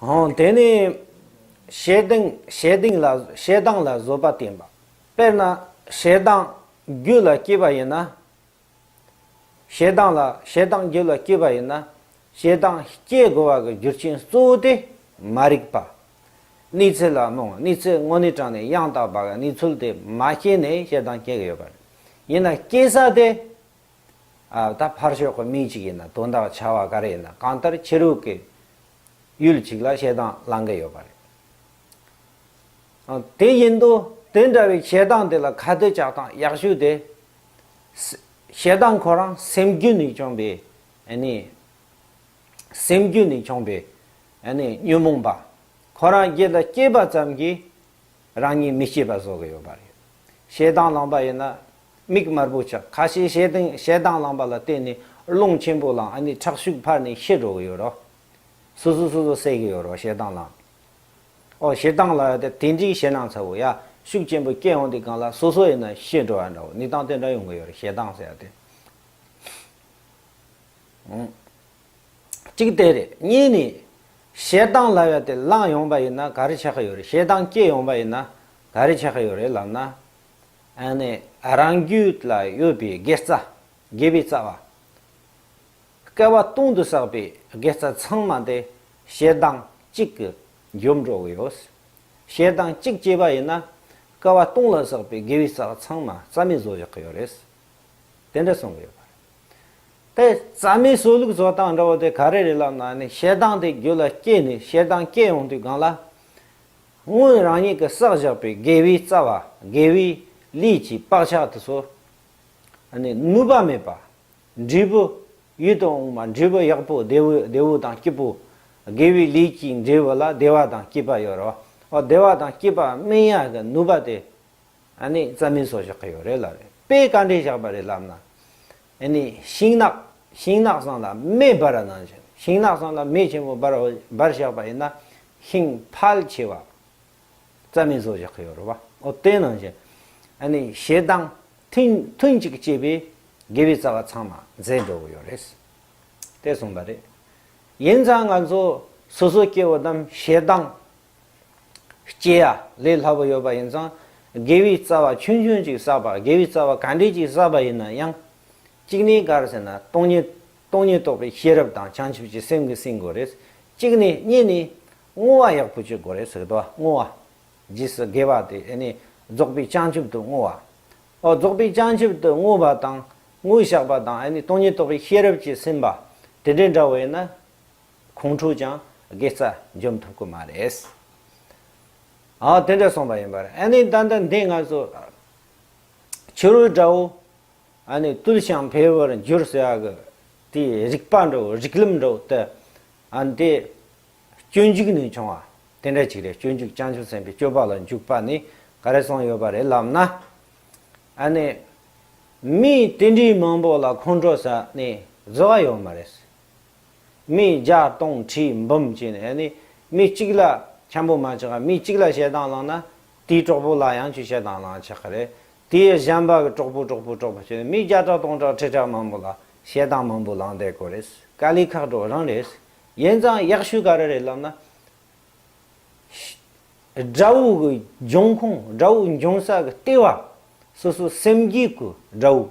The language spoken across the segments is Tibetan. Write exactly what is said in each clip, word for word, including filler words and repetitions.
འོ་དེ་ནི་ཞེ་སྡང་ཞེ་སྡང་ལ་ཞེ་སྡང་ལ་བཟོད་པ་བསྟེན་པ། དཔེར་ན་ཞེ་སྡང་རྒྱུད་ལ་སྐྱེས་པ་ཡིན་ན། ཞེ་སྡང་ལ་ཞེ་སྡང་རྒྱུད་ལ་སྐྱེས་པ་ཡིན་ན། ཞེ་སྡང་སྐྱེ་དགོས་པ་གི་རྒྱུ་རྐྱེན་གཙོ་བོ་དེ་མ་རིག་པ། གནས་ཚུལ་ལ་རྨོངས། གནས་ཚུལ་དངོས་གནས་དྲང་གནས་ཡང་དག་པ་གི་གནས་ཚུལ་དེ་མ་ཤེས་ནས་ཞེ་སྡང་སྐྱེ་གི་ཡོད་པ་རེད། ཡིན་ན་སྐྱེ་ས་དེ། ཨ་ད་ཕར་ཕྱོགས་ཀྱི་མི་གཅིག་ཡིན་ན། དོན་དག་བྱ་བ་ག་རེ་ཡིན་ན། གང་ལྟར་ཕྱི་རོལ་གྱི་ཡུལ་གཅིག་ལ་ཞེ་སྡང་ལང་གི་ཡོད་པ་རེད། ཨ་དེ་ཡིན་དུས་དེ་འདྲ་བའི་ཞེ་སྡང་དེ་ལ་ཁ་གཏད་བཅག་སྟངས་ཡག་ཤོས་དེ། ཞེ་སྡང་ཁོ་རང་སེམས་རྒྱུད་ནས་བྱུང་བའི་ཨ་ནི། སེམས་རྒྱུད་ནས་བྱུང་བའི་ཨ་ནི་ཉོན་མོངས་པ། ཁོ་རང་རྒྱུད་ལ་སྐྱེས་པ་ཙམ་གྱིས་རང་ཉིད་མི་སྐྱིད་པ་བཟོ་གི་ཡོད་པ་རེད། ཞེ་སྡང་ལངས་པ་ཡིན་ན་མིག་དམར་པོ་ཆགས། ཁ་ཤས་ཞེ་སྡང་ཞེ་སྡང་ལངས་པ་ལ་བརྟེན་ནས་རླུང་ཆེན་པོ་ལངས། ཨ་ནི་ཁྲག་ཤུགས་འཕར་ནས་ཤི་འགྲོ་གི་ཡོད་རེད། སོ་སོ་སོ་སོ་བསད་གི་ཡོད་རེད་ཞེ་སྡང་ལངས། ཨོ་ཞེ་སྡང་ལ་ཡ་དེ་དེ་འདྲའི་ཞེད་སྣང་ཚ་བོ་ཡ་ཤུགས་ཆེན་པོ་སྐྱེ་ཡོང་དུས་སྒང་ལ་སོ་སོ་ཡིན་ན་ཤི་འགྲོ་བ་འདྲ་བོ་གནས་སྟངས་དེ་འདྲ་ཡོང་གི་ཡོད་རེད། ཞེ་སྡང་ཟེར་ཡ་དེ། ཨང་། གཅིག་དེ་རེད། གཉིས་ནི། ཞེ་སྡང་ལབ་ཡ་དེ་ལངས་ཡོང་པ་ཡིན་ན་ག་རེ་ཆགས་ཀྱི་ཡོད་རེད། ཞེ་སྡང་སྐྱེ་ཡོང་པ་ཡིན་ན་ག་རེ་ཆགས་ཀྱི་ཡོད་རེད་ལབ་ན། ཨ་ནི་རང་རྒྱུད་ལ་ཡོད་པའི་དགེ་རྩ། དགེ་བའི་རྩ་བ། བསྐལ་པ་སྟོང་དུ་བསགས་པའི་དགེ་རྩ་ཚང་མ་དེ་ཞེ་སྡང་གཅིག་གིས་འཇོམས་འགྲོ་གི་ཡོད། ཞེ་སྡང་གཅིག་སྐྱེས་པ་ཡིན་ན་བསྐལ་པ་སྟོང་ལ་བསགས་པའི་དགེ་བའི་རྩ་བ་ཚང་མ་རྩ་མེད་བཟོ་བཞག་གི་ཡོད་རེད། དེ་འདྲ་གསུང་གི་ཡོད་པ་རེད། དེ་རྩ་མེད་བཟོ་ལུགས་བཟོ་སྟངས་འདྲ་བོ་དེ་ག་རེ་རེད་ལབ་ན་ནི། ཞེ་སྡང་དེ་རྒྱུད་ལ་སྐྱེས་ནས་ཞེ་སྡང་སྐྱེ་ཡོང་དུས་སྒང་ལ། སྔོན་རང་ཉིད་ཀྱིས་བསགས་བཞག་པའི་དགེ་བའི་རྩ་བ། དགེ་བའི་ལས་ཀྱི་བག་ཆགས་དེ་ཚོ། ཨ་ནི་ནུས་པ་མེད་པ། འབྲས་བུ་ཡིད་དུ་འོང་བ། འབྲས་བུ་ཡག་པོ་བདེ་བོ་བདེ་བོ་དང་སྐྱིད་པོ། དགེ་བའི་ལས་ཀྱི་འབྲས་བུ་ལ་བདེ་བ་དང་སྐྱིད་པ་ཡོད་རེད། འོ་བདེ་བ་དང་སྐྱིད་པ་སྨིན་ཡག་གི་ནུས་པ་དེ་ཨ་ནི་རྩ་མེད་བཟོ་བཞག་གི་ཡོད་རེད་ལབ་རེད། དཔེ་ག་འདྲས་བཞག་པ་རེད་ལབ་ན། ཨ་ནི་ཤིང་ནགས། ཤིང་ནགས་སང་ལ་མེ་འབར་བ་ནང་བཞིན། ཤིང་ནགས་སང་ལ་མེ་ཆེན་པོ་འབར་འབར་བཞག་པ་ཡིན་ན་ཤིང་ཕལ་ཆེ་བ་རྩ་མེད་བཟོ་བཞག་གི་ཡོད་རེད་བ། འོ་དེ་ནང་བཞིན་ཨ་ནི་ཞེ་སྡང་ཐུན་ཐུན་གཅིག་སྐྱེས་པའི་དགེ་བའི་རྩ་བ་ཚང་མ་འཛད་འགྲོ་གི་ཡོད་རེད། དེ་གསུངས་པ་རེད། ཡིན་ཙང་ང་ཚོ་སོ་སོ་སྐྱེ་བོ་རྣམས་ཞེ་སྡང་སྐྱེ་ཡ་ལས་སླ་པོ་ཡོད་པ་ཡིན་ཙང་། དགེ་བའི་རྩ་བ་ཆུང་ཆུང་ཅིག་བསགས་པ། དགེ་བའི་རྩ་བ་ག་འདྲས་ཅིག་བསགས་པ་ཡིན་ན་ཡང་། གཅིག་ནི་ག་རེ་ཟེར་ན། སྟོང་ཉིད་སྟོང་ཉིད་རྟོགས་པའི་ཤེས་རབ་དང་བྱང་ཆུབ་ཀྱི་སེམས་ཀྱིས་ཟིན་དགོས་རེད། གཅིག་ནི། གཉིས་ནི། བསྔོ་བ་ཡག་པོ་ཅིག་དགོས་རེད་ཟེར་གི་འདུག་བ། བསྔོ་བ། རྗེས་སུ་དགེ་བ་དེ་ཨ་ནི་རྫོགས་པའི་བྱང་ཆུབ་ཏུ་བསྔོ་བ། ཨོ་རྫོགས་པའི་བྱང་ཆུབ་ཏུ་བསྔོ་བ་དང་བསྔོ་བཞག་པ་དང་ཨ་ནི་སྟོང་ཉིད་རྟོགས་པའི་ཤེས་རབ་ཀྱིས་ཟིན་པ་དེ་འདྲའི་འདྲ་བོ་ཡིན་ན། ཁོང་ཁྲོ་ཀྱང་དགེ་རྩ་འཇོམས་ཐུབ་ཀྱི་མ་རེད། ཨ་དེ་འདྲ་གསུངས་པ་ཡིན་པ་རེད། ཨ་ནི་ད་ལྟ་འདི་ང་ཚོ་ཕྱི་རོལ་དགྲ་བོ། ཨ་ནི་བཏུལ་ཞིང་འཕེལ་བར་འགྱུར་ཟེར་ཡག་གི་དེའི་རིགས་པ་འདྲ་བོ། རིགས་ལམ་འདྲ་བོ་དེ། ཨ་ནི་དེ་སྤྱོད་འཇུག་ནས་བྱུང་བ་དེ་འདྲ་ཅིག་རེད། སྤྱོད་འཇུག་བྱང་ཆུབ་སེམས་དཔའི་སྤྱོད་པ་ལ་འཇུག་པ་ནས་ག་རེ་གསུངས་ཡོད་པ་རེད་ལབ་ན། ཨ་ནི་མི་དེ་འདྲའི་མང་པོ་ལ་ཁོང་ཁྲོ་ཟ་ནས་བཟོ་བ་ཡོད་མ་རེད། མི་བརྒྱ་སྟོང་ཁྲི་འབུམ་བྱས་ནས། ཨ་ནི་མི་གཅིག་ལ་འཁྱམ་པོ་མ་ཆགས། མི་གཅིག་ལ་ཞེ་སྡང་ལངས་ན་དེའི་གྲོགས་པོ་ལ་ཡང་ཅིག་ཞེ་སྡང་ལངས་ཆགས་ཀྱི་རེད། དེའི་གཞན་པ་གི་གྲོགས་པོ་གྲོགས་པོ་གྲོགས་པོ་བྱས་ནས་མི་བརྒྱ་ཕྲག་སྟོང་ཕྲག་ཁྲི་ཕྲག་མང་པོ་ལ་ཞེ་སྡང་མང་པོ་ལངས་བསྡད་དགོས་རེད། དཀའ་ལས་ཁག་འགྲོ་རང་རེད། ཡིན་ཙང་ཡག་ཤོས་ག་རེ་རེད་ལབ་ན། དགྲ་བོ་གི་འབྱུང་ཁུངས། དགྲ་བོ་འབྱུང་ས་གི་ལྟེ་བ། སོ་སོ་སེམས་རྒྱུད་ཀྱི་དགྲ་བོ་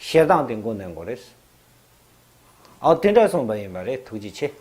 ཞེ་སྡང་དེ་མགོ་ནོན་དགོས་རེད། ཨ་དེ་འདྲ་གསུངས་པ་ཡིན་པ་རེད། ཐུགས་རྗེ་ཆེ།